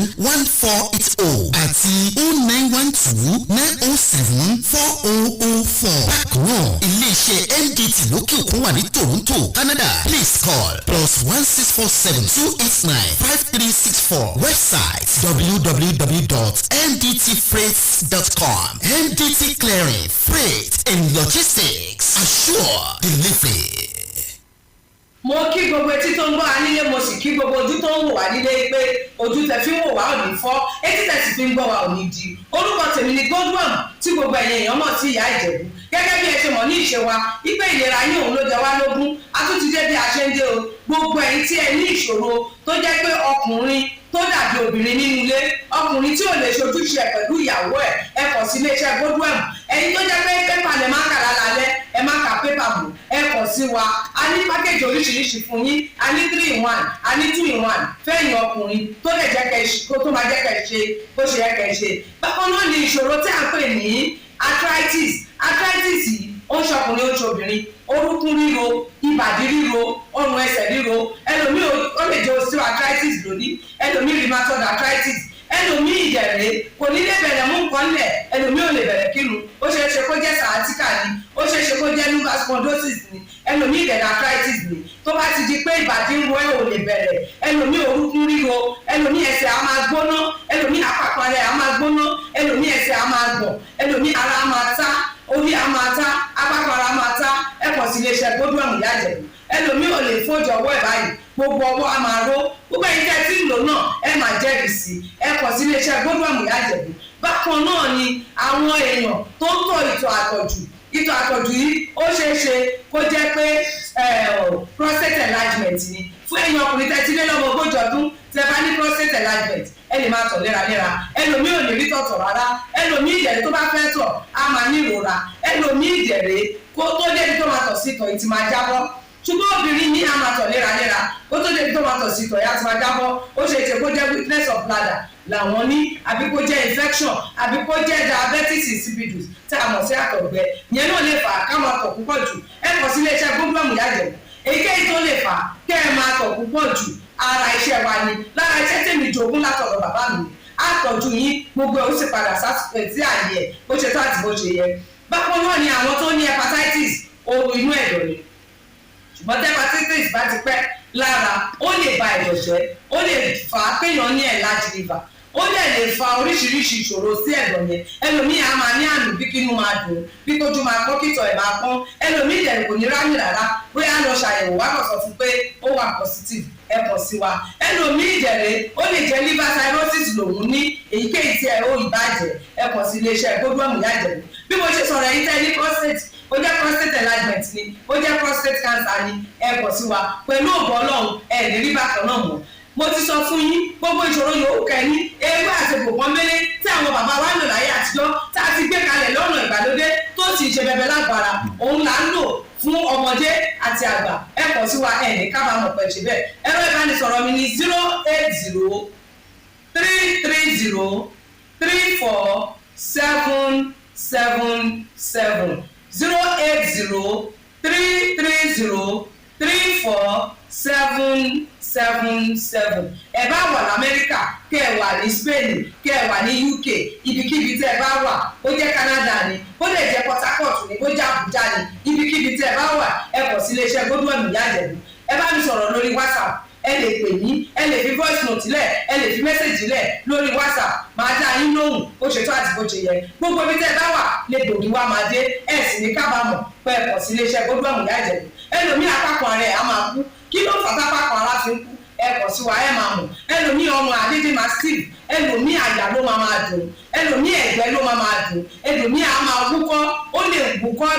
08182311480 àti 09129074004. Bákan náà, iléeṣẹ́ MDT lókè òkun wà ní Toronto, Canada. Please call +16472895364. Website www.mdtfreights.com. MDT Clearing, Freight and Logistics, assure delivery.
Mo kí gbogbo etí tó ń gbọ́ wa nílé, mo sì kí gbogbo ojú tó ń wò wá nílé pé ojú tẹ fi ń wò wá ò ní fọ́, etí tẹ sì fi ń gbọ́ wa ò ní di. Orúkọ tèmi ni Godwin, tí gbogbo ẹ̀yin èèyàn mọ̀ sí Ìyá Ìjẹ̀bú. Gẹ́gẹ́ bí ẹ ṣe mọ̀ ní ìṣe wa ipe ìlera yín òun ló jẹ wá lógún, a tún ti dé bí a ṣe ń dé o. Gbogbo ẹ̀yin tí ẹ ní ìṣòro tó jẹ́ pé ọkùnrin tó dàbí obìnrin nínú ilé, ọkùnrin tí ò lè ṣojúṣe ẹ̀ pẹ̀lú ìyàwó ẹ̀, ẹ kàn sí iléeṣẹ́ Godwin. Ẹ̀yin tó jẹ́ pé pépà lẹ má kà lálálẹ́, ẹ má ka pépà bò, ẹ kàn sí wa. A ní package oríṣiríṣi fún yín. A ní 3 in 1, a ní 2 in 1 fẹ́yìn ọkùnrin tó lè jẹ́ kẹ́ kó tó máa jẹ́ kẹ́ ṣe bó ṣe yẹ kẹ́ ṣe. Bákan náà ni ìṣòro tí à ń pè ní arthritis. Arthritis yìí, ó ń ṣọkùnrin, ó ń ṣobìnrin. Orúkún ríro, ìbàdí ríro, ọrùn ẹsẹ̀ ríro. Ẹlòmíì, ó lè jẹ́ osteoarthritis lónìí, ẹlòmíì rheumatoid arthritis, ẹlòmíì ìdẹ̀rẹ̀ kò ní lè bẹ̀rẹ̀ mú nǹkan lẹ̀, ẹlòmíì ò lè bẹ̀rẹ̀ kírun. Ó ṣeé ṣe kó jẹ́ sciatica ni, ó ṣeé ṣe kó jẹ́ lumbar spondylosis ni, ẹlòmíì ìdẹ̀rẹ̀ arthritis ni. Tó bá ti di pé ìbàdí ń ro ẹ̀, ò lè bẹ̀rẹ̀, ẹlòmíì orúkún ríro, ẹlòmíì ẹsẹ̀ á máa gbóná, ẹlòmíì àpapọ̀ rẹ̀ á máa gbóná, ẹlòmíì ẹsẹ̀ á máa gbọ̀n, ẹlòmíì ara á máa ta, orí á máa ta, apákan ara á máa ta, ẹ kàn sí iléeṣẹ́ Godwin Ìyá Ìjẹ̀bú. Ẹlòmíì ò lè fọ́jọ ọwọ́ ẹ̀ báyìí, gbogbo ọwọ́ á máa ró. Gbogbo ẹ̀yin tẹ́ tí ń lò náà, ẹ máa jẹ́rìí sí. Ẹ kàn sí iléeṣẹ́ Godwin Ìyá Ìjẹ̀bú. Bákan náà ni àwọn èèyàn tó ń tọ̀ ìtọ̀ àtọ̀jù. Ìtọ̀ àtọ̀jù yìí, ó ṣeé ṣe kó jẹ́ pé prostate enlargement ni. Fún ẹ̀yin ọkùnrin tẹ́ ti lé lọ́mọ 40 ọdún, tẹ́ bá ní prostate enlargement, ẹ lè máa tọ̀ léraléra. Ẹlòmíì ò ní rí tọ̀tọ̀ rárá, ẹlòmíì ìdẹ̀rẹ̀ tó bá fẹ́ tọ̀ á máa ní ìrora, ẹlòmíì ìdẹ̀rẹ̀ kó tó débi tó máa tọ̀ sí, ìtọ̀ yìí ti máa jábọ́. Ṣùgbọ́n obìnrin ní a máa tọ̀ léraléra, kó tó débi tó máa tọ̀ sí, ìtọ̀ yá ti máa jábọ́. Ó ṣe é ṣe kó jẹ́ weakness of bladder làwọn ní, àbí kó jẹ́ infection, àbí kó jẹ́ diabetes insipidus tí a mọ̀ sí àtọ̀gbẹ. Ìyẹn náà lè fà á ká máa tọ̀ púpọ̀ jù. Ẹ kàn sí iléeṣẹ́ Godwin Ìyá Ìjẹ̀bú. Èyíkéyìí tó lè fà á kẹ́ ẹ máa tọ̀ púpọ̀ jù, ara iṣẹ́ wa ni. Lára iṣẹ́ tèmi jogún látọ̀dọ̀ bàbá mi, àtọ̀jú yín, gbogbo ẹ̀ ó sì padà sí àyè ẹ̀ bó ṣe tó àti bó ṣe yẹ. Bákan náà ni àwọn tó ní hepatitis, ooru inú ẹ̀dọ̀ ni. Ṣùgbọ́n tí hepatitis bá ti pẹ́ lára, ó lè ba ẹ̀dọ̀ jẹ́, ó lè fà á kéèyàn ní enlarged liver, ó dẹ̀ lè fa oríṣiríṣi ìṣòro sí ẹ̀dọ̀ yẹn. Ẹlòmíì á máa ní àmì bí kínú máa dùn, bí kójú máa pọ́n, kítọ̀ ẹ̀ máa pọ́n. Ẹlòmíì dẹ̀ kò ní rámì rárá, bóyá lọ ṣàyẹ̀wò wá kàn sọ fún pé ó wà positive. Ẹ kàn sí wa. Ẹlòmíì dẹ̀rẹ̀, ó lè jẹ́ liver cirrhosis lòun ní. Èyíkéyìí tí ẹ ó ìbàjẹ́, ẹ kàn sí iléeṣẹ́ Godwin Ìyá Ìjẹ̀bú. Bí mo ṣe sọ̀rọ̀ yìí, tẹ́ ní prostate, ó jẹ́ prostate enlargement ni, ó jẹ́ prostate cancer ni, ẹ kàn sí wa. Pẹ̀lú ògbọ́ Ọlọ́run, ẹ ní rí bákan náà mọ́. Mo ti sọ fún yín, gbogbo ìṣòro yòówù kẹ́ni, ewé àti gbòǹkan mélé tí àwọn bàbá wa ń lò láyé àtijọ́, tá a ti gbé kalẹ̀ lọ́nà ìgbàlódé tó sì ṣe bẹbẹ lágbára, òun là ń lò fún ọmọdé àti àgbà. Ẹ kàn sí wa, ẹ ní kábàámọ̀ pẹ̀ ṣe bẹ́ẹ̀. Ẹ̀rọ ìbánisọ̀rọ̀ mi ní 08033034777, 08033034777. Ẹ bá wà lamẹ́ríkà, kẹ́ ẹ wà ní Spain, kẹ́ ẹ wà ní UK, ibikíbi tẹ́ ẹ bá wà, ó jẹ́ Canada ni, ó lè jẹ́ Port Harcourt ni, ó jẹ́ Abuja ni, ibikíbi tẹ́ ẹ bá wà, ẹ kàn sí iléeṣẹ́ Godwin Ìyá Ìjẹ̀bú. Ẹ bá mi sọ̀rọ̀ lórí WhatsApp, ẹ lè pè mí, ẹ lè fi voice note lẹ̀, ẹ lè fi message lẹ̀ lórí WhatsApp, máa dá yín lóhùn bó ṣe tó àti bó ṣe yẹ. Gbogbo ibi tẹ́ ẹ bá wà lè gbòógì wá máa dé, ẹ sì ní kábàámọ̀ pé ẹ kàn sí iléeṣẹ́ Godwin Ìyá Ìjẹ̀bú. Ẹlòmíì, apákan rẹ̀ á máa kú. Kí ló fà tápákan ara fi ń kú? Ẹ kàn sí wa, ẹ máa mọ̀. Ẹlòmíì, ọmọ àdédé máa steve, ẹlòmíì, àyà ló máa máa dùn, ẹlòmíì, ẹ̀gbẹ́ ló máa máa dùn, ẹlòmíì á máa wúkọ́, ó lè wúkọ́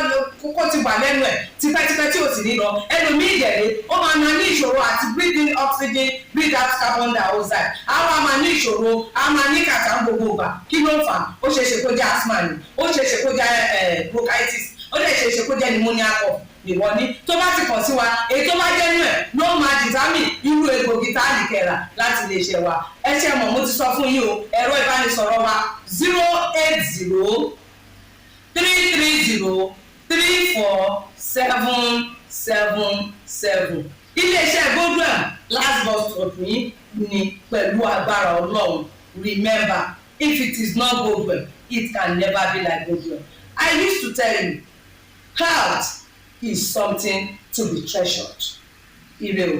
kókó ti wà lẹ́nu ẹ̀ tipẹ́tipẹ́ tí ò sì ní lọ. Ẹlòmíì ìdẹ̀rẹ̀, ó máa máa ní ìṣòro àti breathe in oxygen, breathe out carbon dioxide, á wá máa ní ìṣòro, á máa ní kàtà gbogbo ìgbà. Kí ló ń fà? Ó ṣeé ṣe kó jẹ́ asthma ni, ó ṣeé ṣe kó jẹ́ bronchitis, ó lè ṣeé ṣe kó jẹ́ pneumonia cough ìwọ ní. Tó bá ti kàn sí wa, èyí tó bá jẹ́ nú ẹ̀ ló máa determine irú egbògi tá a lè kẹ̀rà láti lè ṣe wa. Ẹ ṣe mọ̀, mo ti sọ fún yín o, ẹ̀rọ ìbánisọ̀rọ̀ wa 08033034777. Iléeṣẹ́ Godwin, last bus stop yín ni pẹ̀lú agbára Ọlọ́run. Remember, if it is not Godwin, it can never be like Godwin. I used to tell you, health is something to be treasured. Ire o.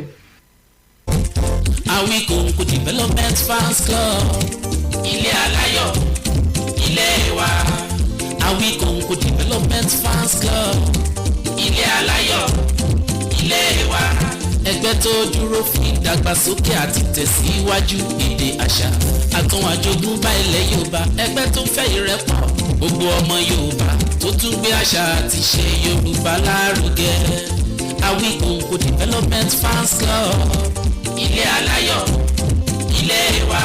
Awikonko Development Fans Club, ilé aláyọ̀, ilé wa. Awikonko Development Fans Club, ilé aláyọ̀, ilé wa. Ẹgbẹ́ tó dúró fún ìdàgbàsókè àti tẹ̀síwájú èdè, àṣà àtún àjogúnbá ilẹ̀ Yorùbá. Ẹgbẹ́ tó fẹ́ ìrẹ́pọ̀ gbogbo ọmọ Yorùbá, tó tún gbé àṣà àti ṣe Yorùbá lárugẹ. Awikonko Development Fans Club, ilé aláyọ̀, ilé wa.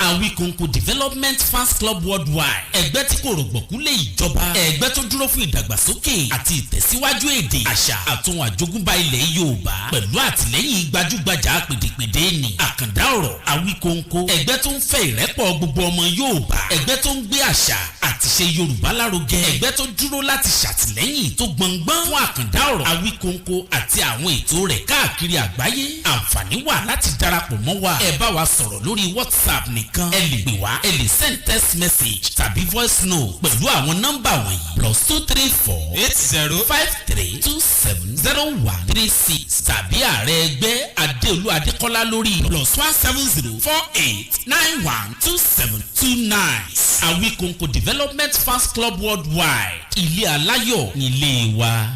Awikonko Development Fans Club Worldwide, ẹgbẹ́ tí kò rọ̀gbọ̀kú lé ìjọba, ẹgbẹ́ tó dúró fún ìdàgbàsókè àti ìtẹ̀síwájú èdè, àṣà àtún àjogúnbá ilẹ̀ Yorùbá, pẹ̀lú àtìlẹ́yìn gbajúgbajà pèdèpèdè ní àkàndá ọ̀rọ̀ Awikonko. Ẹgbẹ́ tó ń fẹ́ ìrẹ́pọ̀ gbogbo ọmọ Yorùbá, ẹgbẹ́ tó ń gbé àṣà àti ṣe Yorùbá lárugẹ, ẹgbẹ́ tó dúró láti ṣàtìlẹ́yìn tó gbọngbọ́n fún àkàndá ọ̀rọ̀ Awikonko àti àwọn ètò rẹ̀ káàkiri àgbáyé. Àǹfààní wà láti darapọ̀ mọ́ wa. Ẹ bá wa sọ̀rọ̀ lórí WhatsApp nìkan, ẹ lè pè wá, ẹ lè send text message tàbí voice note pẹ̀lú àwọn nọ́mbà wọ̀nyí: +2348053270136, tàbí ààrẹ ẹgbẹ́ Adéolú Adékọ́lá lórí +17048912729. Awikonko Development Fans Club Worldwide, ilé aláyọ̀ nílé wa.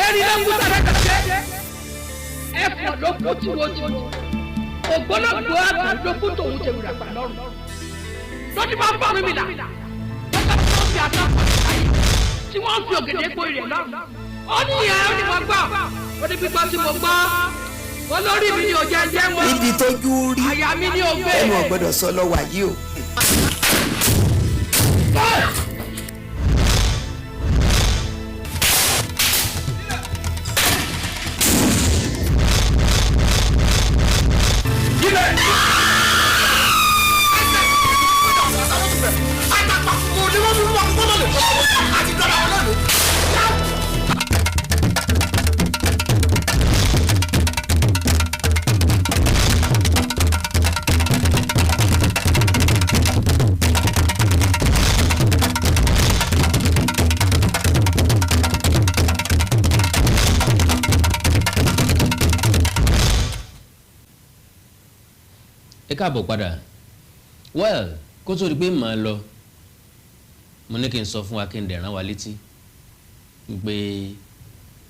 Erin ló kú tàràkàtẹ́, ẹ̀fọ́ ló kú tìwọ́tìwọ́, ògbólógbòó àgbà ló kú tòun tẹ̀wúrà gbà lọ́rùn lọ́dún bá bá mi là lọ́jọ́ tí wọ́n fi àtàkùn àyè tí wọ́n fi ògèdè gbó rẹ̀ lọ́rùn. Ó ní ẹ̀, ó ní mo gbọ́, ó ní gbígbọ́ tí mo gbọ́, olórí mi ni ò jẹ́ jẹ́ mọ́.
Níbi tójú rí
àyà mi ni ò gbé.
Ẹnu ọ̀gbọ́dọ̀ sọ lọ wà yìí o.
Ẹ káàbọ̀ padà. Well, kó tó di pé màá lọ, mo ní kí n sọ fún wa, kí n dẹ̀ rán wa létí pé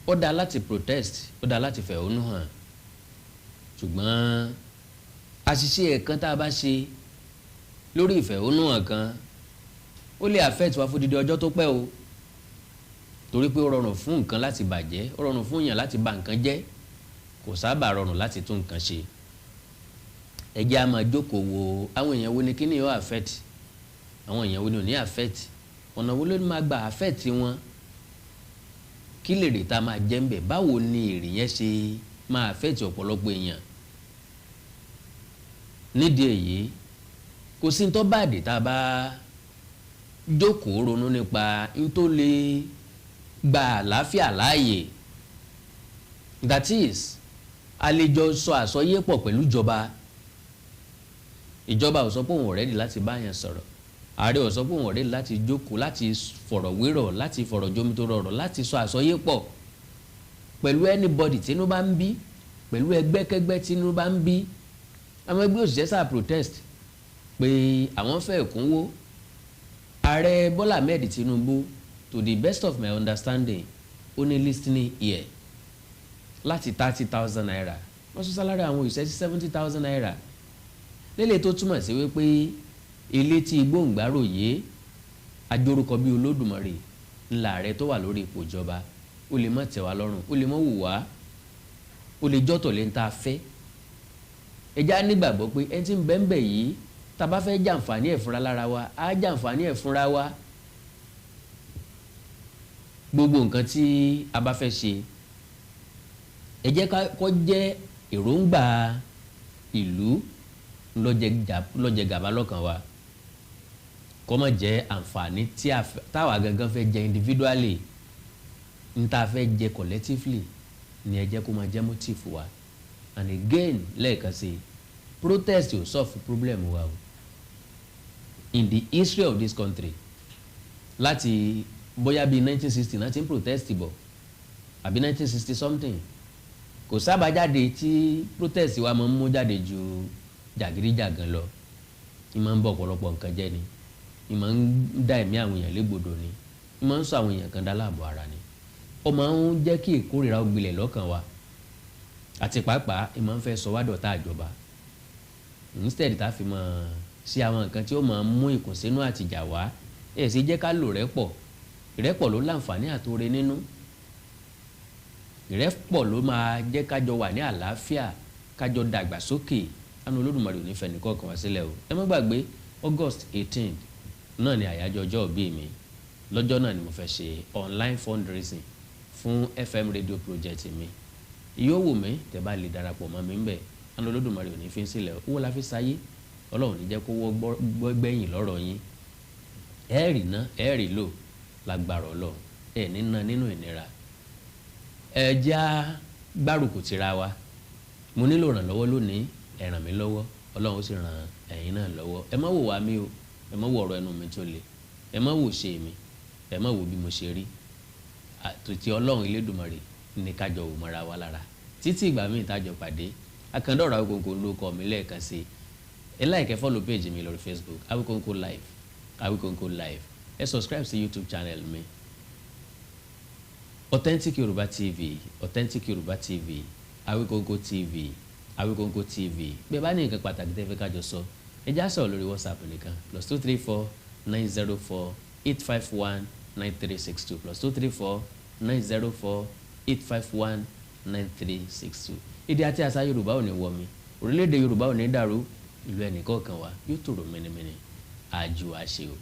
ó dáa láti protest, ó dáa láti fẹ̀hónú hàn, ṣùgbọ́n àṣìṣe ẹ̀kan tá a bá ṣe lórí ìfẹ̀hónú hàn kan, ó lè affect wa fún dídí ọjọ́ tó pẹ́ o. Torí pé ó rọrùn fún nǹkan láti bàjẹ́, ó rọrùn fún èèyàn láti bà nǹkan jẹ́, kò sábà rọrùn láti tún nǹkan ṣe. Ẹ jẹ́ á máa jókòó wo àwọn èèyàn wo ni kíní yóò affect, àwọn èèyàn wo ni ò ní affect, ọ̀nà wo ló máa gba affect wọn, kí lèrè tá a máa jẹ́ ń bẹ̀, báwo ni èrè yẹn ṣe máa affect ọ̀pọ̀lọpọ̀ èèyàn. Nídìí èyí, kò sí ní tó bá dé tá a bá jókòó ronú nípa n tó lè gba àlàáfíà láàyè. That is, a lè jọ sọ àsọyépọ̀ pẹ̀lú ìjọba. Ìjọba ò sọ pé òun ò ready láti bá yẹn sọ̀rọ̀. Ààrẹ ò sọ pé òun ò ready láti jókòó, láti fọ̀rọ̀ wérọ̀, láti fọ̀rọ̀ jomitoro ọ̀rọ̀, láti sọ àsọyépọ̀ pẹ̀lú anybody tínú bá ń bí, pẹ̀lú ẹgbẹ́kẹ́gbẹ́ tínú bá ń bí. Àwọn ẹgbẹ́ òṣìṣẹ́ sáà protest pé àwọn fẹ́ ẹ̀kúnwó. Ààrẹ Bọ́lá Ahmed Tinubu, to the best of my understanding, ó ní listening ear. Láti ₦30,000, wọ́n sún salary àwọn òṣìṣẹ́ sí ₦70,000 lélẹ̀, tó túmọ̀ sí wípé ilé tí igbóǹgbàròyé ajórúkọ bíi Olódùmarè ńlá rẹ tó wà lórí ipò ìjọba. Ó lè má tẹ́ wa lọ́rùn, ó lè má wù wá, ó lè jọ́tọ̀ lé ń tá a fẹ́. Ẹja nígbàgbọ́ pé ẹni tí ń bẹ́ ń bẹ̀ yìí, tá a bá fẹ́ jàǹfààní ẹ̀ fúnra lára wa, á jàǹfààní ẹ̀ fúnra wa. Gbogbo nǹkan tí a bá fẹ́ ṣe, ẹ jẹ́ kó jẹ́ èròǹgbà ìlú ló jẹ gàba lọ́kàn wa, kó má jẹ́ àǹfààní tí táwa gangan fẹ́ jẹ individually. N tá a fẹ́ jẹ collectively ni ẹ jẹ́ kó máa jẹ́ motive wa. And again, lẹ́ẹ̀kan sí, protest ò solve problem wa o. In the history of this country, láti bóyá bíi 1960 náà ti ń protest bọ̀, àbí 1960 something, kò sábà jáde tí protest wa máa ń mú jáde ju jàgídíjàgan lọ. Ì máa ń bọ̀ ọ̀pọ̀lọpọ̀ nǹkan jẹ́ ni, ì máa ń dá ẹ̀mí àwọn èèyàn légbodò ni, ì máa ń sọ àwọn èèyàn kan dá láàbò ara ni, ó máa ń jẹ́ kí ìkórìíra ó gbilẹ̀ lọ́kàn wa, àti pàápàá ì máa ń fẹ́ sọ wá dọ̀tá àjọba, instead tá a fi máa ṣe àwọn nǹkan tí ó máa ń mú ìkùnsínú àtìjà wá. Ẹ̀ sì jẹ́ ká lò rẹ́pọ̀. Ìrẹ́pọ̀ ló láǹfààní àtòrè nínú. Ìrẹ́pọ̀ ló máa jẹ́ kájọ wà ní àlàáfíà, kájọ dàgbàsókè. Àánú Olódùmarè ò ní fẹ́ nìkọ̀ọ̀kan wá sílẹ̀ o. Ẹ má gbàgbé, August 18 náà ni àyájọ́ ọjọ́ ìbí mi. Lọ́jọ́ náà ni mo fẹ́ ṣe online fundraising fún FM radio project mi. Yóò wù mí tẹ́ bá lè darapọ̀ mọ́ mi ń bẹ̀. Àánú Olódùmarè ò ní fi ń sílẹ̀. Owó la fi sáyé, Ọlọ́run ní jẹ́ kó wọ́ gbẹ́yìn lọ́rọ̀ yín. Ẹ rí ná, ẹ rí lò lágbára Ọlọ́run, ẹ ní ná nínú ìnira. Ẹ já gbárùkù tira wa. Mo nílò ìrànlọ́wọ́ lónìí. Ẹ ràn mí lọ́wọ́, Ọlọ́run ó sì ràn ẹ̀yin náà lọ́wọ́. Ẹ má wò wá mí o, ẹ má wò ọ̀rọ̀ ẹnu mi tó le, ẹ má wò ṣe mi, ẹ má wò bí mo ṣe rí. Àtúntì Ọlọ́run Elédùmarè ní kájọ wò mọ́ra wa lára títí ìgbà míì tájọ pàdé. Akandọ̀rọ̀ Awikonko ló kọ mi lẹ́ẹ̀kan sí. Ẹ like, ẹ follow page mi lórí Facebook, Awikonko Live, Awikonko Live. Ẹ subscribe sí YouTube channel mi, Authentic Yorùbá TV, Authentic Yorùbá TV, Awikonko TV, Awikonko TV. Bí ẹ bá ní nǹkan pàtàkì tẹ́ fẹ́ kájọ sọ, ẹ já sọ̀rọ̀ lórí WhatsApp nìkan: +234 904 851 9362, +234 904 851 9362. Èdè àti àṣà Yorùbá ò ní wọ mi, orílẹ̀-èdè Yorùbá ò ní dàrú, ìlú ẹnìkọ̀ọ̀kan wa yóò tòrò mẹ́nẹ́mẹ́nẹ́. Àjò àṣẹ o.